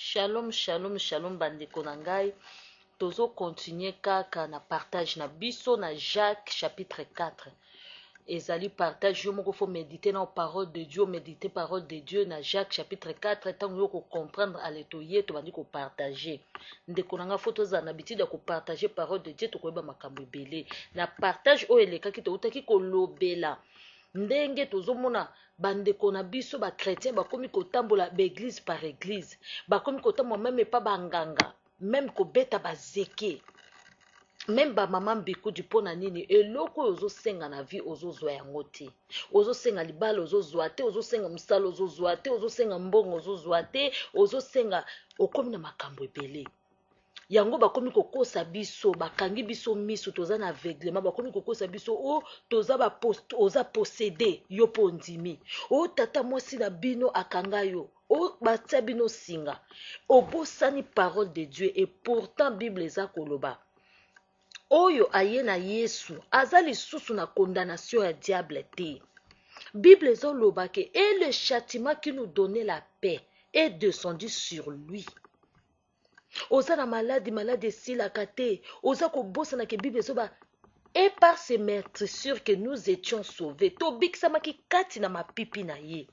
Shalom shalom shalom bandeko na ngai tozo continuer kaka na partage na biso na Jacques chapitre 4 ezali partage yo moko faut méditer na parole de Dieu méditer parole de Dieu na Jacques chapitre 4 ntango yo ko comprendre ale toye tobandi ko partager ndeko na ngai faut tozala na habitude ya ko partager parole de Dieu tokoyeba makambo ebele na partage oyo elekaki toutaki kolobela Ndenge tozomona ba ndeko na biso ba chretiens bakomi kotambola ba eglise par eglise, bakomi kotambola meme epa ba nganga, meme kobeta ba zeke, meme ba mama mbikudi pona nini? Eloko oyo ozosenga na vie ozozwa yango te. Ozosenga libala ozozwa te, ozosenga mosala ozozwa te, ozosenga mbongo ozozwa te, ozosenga okomi na makambo ebele. Yango bakomi kokosa biso, bakangi biso misu, toza na aveuglement, bakomi kokosa biso o oh, toza ba post, oza possede yo mpo ondimi o oh, tata mwasi na bino akanga yo o oh, batia bino singa, obosani parole de Dieu et pourtant Bible eza koloba oyo aye na Yesu aza lisusu na condamnation ya diable te. Bible ezoloba ke et le châtiment qui nous donnait la paix est descendu sur lui. Oza na maladi, maladi esilaka te, oza kobosana ke Bible ezoba et par ses meurtrissures que nous étions sauvés. Tobikisamaki kati na mapipi na ye.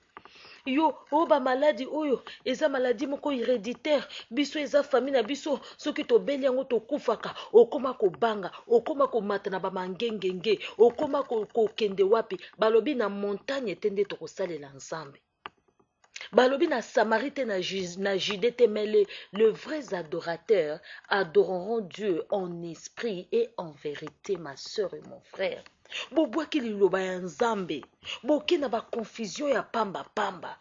Yo oyo ba maladi oyo eza maladi moko héréditaire, biso eza famille na biso, soki tobeli yango tokufaka. Okoma kobanga, okoma komata na ba mangengenge, okoma kokende wapi? Balobi na montagne te nde tokosalela Nzambe. Balobi na Samarie te na, na Judée te, mais le vrais adorateurs adoreront Dieu en esprit et en vérité, ma sœur et mon frère. Bobwaki liloba ya Nzambe, boke na ba confusion ya pamba pamba.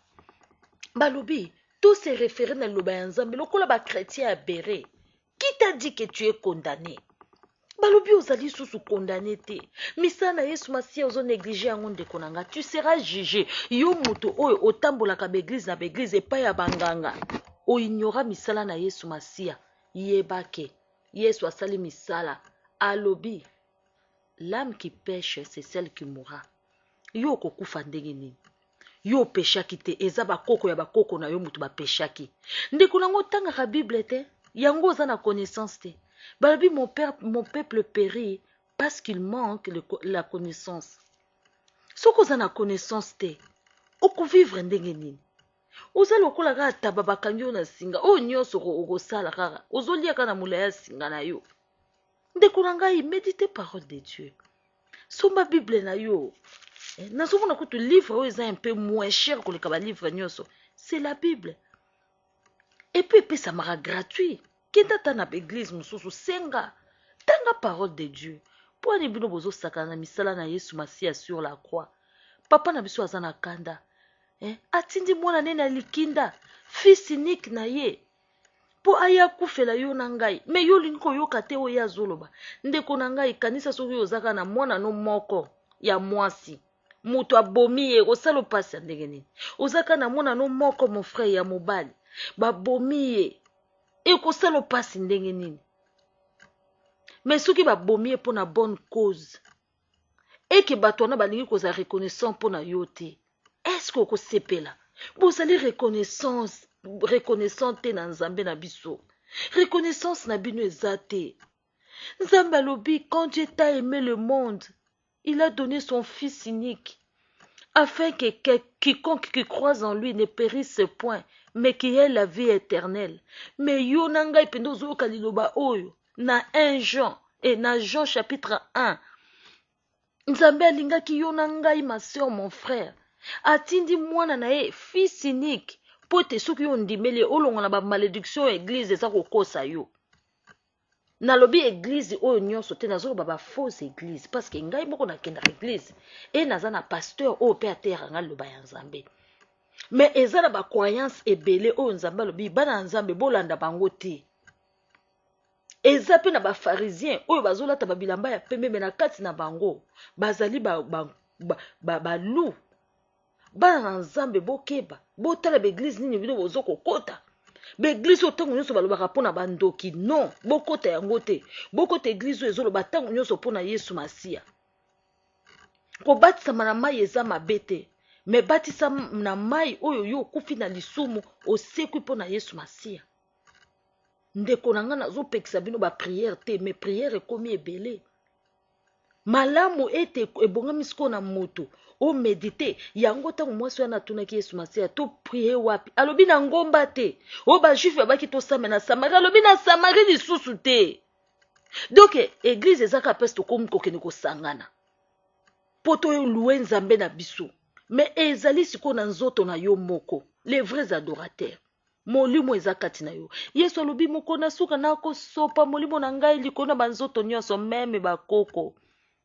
Balobi to se référer na liloba ya Nzambe lokola ba chrétiens ya Bérée. Qui t'a dit que tu es condamné? Balobi ozali lisusu condamné te. Misala na Yesu Masiya ozo négliger yango ndeko na nga. Tu seras jugé. Yo moto oyo otambolaka ba église na ba église epai ya banganga, o ignora misala na Yesu Masiya. Yeba ke Yesu asali misala. Alobi l'âme qui pèche c'est celle qui mourra. Yo okokufa ndenge nini? Yo opeshaki te, eza bakoko ya bakoko na yo moto bapeshaki. Ndeko na ngo otangaka Bible te, yango oza na connaissance te. Balobi mon père, mon peuple périt parce qu'il manque le, la connaissance. Soki oza na connaissance te, okovivre ndenge nini? Oza lokola kaka taba bakangi yo na singa, oyo nyonso okosala kaka, ozolia kaka na molai ya singa na yo. Ndeko na ngai, medite parole de Dieu. Somba Bible na yo. Eh, nazomona kutu livre oyo eza un peu moins cher koleka ba livre nyonso. C'est la Bible. Et puis epesamaka gratuit. Kenda ata na église mosusu senga. Tanga parole de Dieu. Mpo ani bino bozosakana na misala na Yesu Masiya sur la croix. Papa na biso aza na kanda. Eh, atindi mwana ne na likinda, fils unique na ye. Po aya akufela yo na ngai mais yo olingi koyoka te oyo ye azoloba ndeko na ngai kanisa soki oza kaka na mwana no moko ya mwasi moto abomi ye osala opasi ya ndenge nini oza kaka na mwana no moko mon frère ya mobali babomi ye ekosala opasi ndenge nini mais soki babomi ye mpo na bonne cause eke bato wana balingi kozala reconnaissant mpo na yo te est-ce que okosepela bozali reconnaissance reconnaissant te na nzambe na biso reconnaissance na bino eza te nzambe alobi quand Dieu t'a aimé le monde il a donné son fils unique afin que quiconque qui croit en lui ne périsse point mais qu'il ait la vie éternelle mais yo na ngai mpenza ozoyoka liloba oyo na 1 Jean et na Jean chapitre 1 Nzambe alingaki yo na ngai ma soeur mon frère atindi mwana na ye fils unique mpo ete soki yo ondimeli ye olongwa na ba malediction ya eglise eza kokosa yo nalobi eglise oyo nyonso te nazoloba ba fausse eglise parce que ngai moko nakendaka eglise e naza na pasteur oyo mpe ateyaka ngai liloba ya nzambe mais eza na ba croyance ebele oyo nzambe alobi bana ya nzambe bolanda bango te Eza pe na ba pharisiens oyo bazolata ba bilamba ya pembe mais na kati na bango bazali ba, ba, ba, ba, ba loup. Bana na Nzambe bokeba, botala ba eglise nini bino bozo kokota. Ba eglise oyo ntango nyonso balobaka mpo na bandoki, non, bokota yango te. Bokota eglise oyo ezoloba ntango nyonso mpo na Yesu Masiya. Kobatisama na mai eza mabe te, mais batisa na mai oyo yo okufi na lisumu, osekwi mpo na Yesu Masiya. Ndeko na ngai, nazopekisa bino baprière te, mais prière ekomi ebele. Malamu ete ebongami sikoyo na moto oméditer yango. Ntango mwasi wana atunaki Yesu Masiya: "Toprier wapi?" Alobi: "Na ngomba te." Oyo bajuif babaki tosame na Samarie, alobi: "Na Samarie lisusu te." Donc église eza kaka mpesi tokomi kokende kosangana mpo tolouer Nzambe na biso, mais ezali sikoyo na nzoto na yo moko. Les vrais adorateurs, molimo eza kati na yo. Yesu alobi: "Moko na suka, nakosopa molimo na ngai likolo na banzoto nyonso." Même bakoko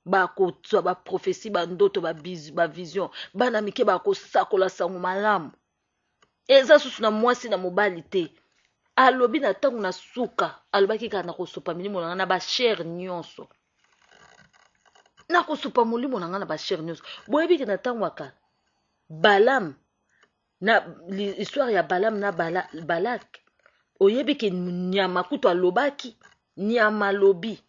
bakozwa baprophétie, bandoto, bavision, bana mike bakosakola sango malamu. Eza susu na mwasi na mobali te. Alobi na ntango na suka, alobaki kaka: "Nakosopa milimo na ngai na bachair nyonso, nakosopa molimo na ngai na bachair nyonso." Boyebi ke na ntango ya kala, Balam, na histoire ya Balam na Balak, oyebi ke nyama kutu alobaki, nyama alobi,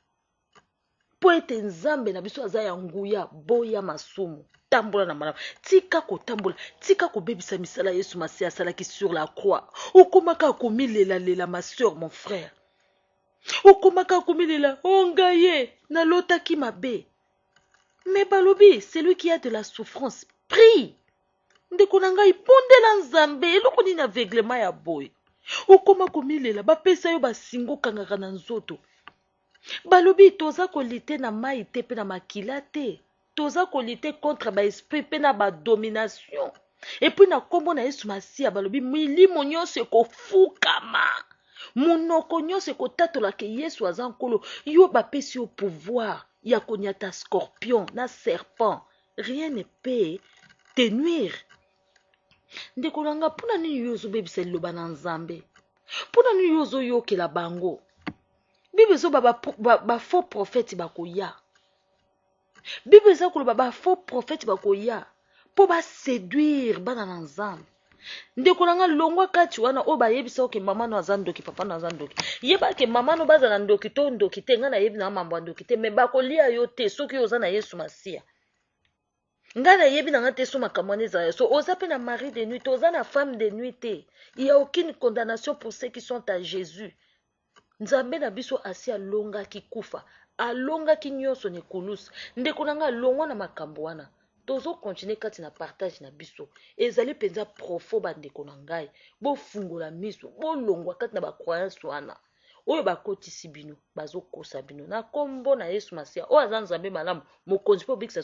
mpo ete Nzambe na biso aza ya nguya. Boya masumu, tambola na malamu, tika kotambola, tika kobebisa misala Yesu Masiya asalaki sur la croix. Okomaka komilelalela, ma soeur, mon frère, okomaka komilela: "O ngai ye nalotaki mabe." Mais balobi: "Celui qui a de la souffrance prie." Ndeko na ngai, bondela Nzambe. Eloko nini aveuglement ya boye? Okoma komilela, bapesa yo basingo, okangaka na nzoto. Balobi toza kolutter na mai te mpe na makila te, toza kolutter contre baesprit mpe na badomination. Et puis na nkombo na Yesu Masiya, balobi milimo nyonso ekofukama, monoko nyonso ekotatolaka Yesu aza Nkolo. Yo bapesi yo pouvoir ya koniata scorpion na serpent, rien ne peut te nuire. Ndeko na nga, mpona nini yo ozobebisa liloba na Nzambe? Mpona nini yo ozoyokela bango? Bible ezoba bafaux prophète bakoya. Bible eza koloba bafaux prophète bakoya mpo baséduire bana na Nzambe. Ndeko na nga, longwa kati wana oyo bayebisa oke mama no aza ndoki, papa no aza ndoki. Yeba ke mama no bazala ndoki to ndoki te, ngai nayebi na mambo ya ndoki te, mais bakolia yo te soki oza na Yesu Masiya. Ngai nayebi na nga te so makambo wana ezala. So oza mpe na mari de nuit te, oza na femme de nuit te, il y a aucune condamnation pour ceux qui sont à Jésus. Nzambe na biso asi alongaki kufa, alongaki nyonso na ekulusu. Ndeko na ngai, alongwa na makambo wana. Tozocontinuer kati na partage na biso, ezali mpenza profond. Bandeko na ngai, bofungola miso, bolongwa kati na bacroyance wana oyo bakotisi bino, bazokosa bino na nkombo na Yesu Masiya oyo aza Nzambe malamu, Mokonzi mpe obikisa.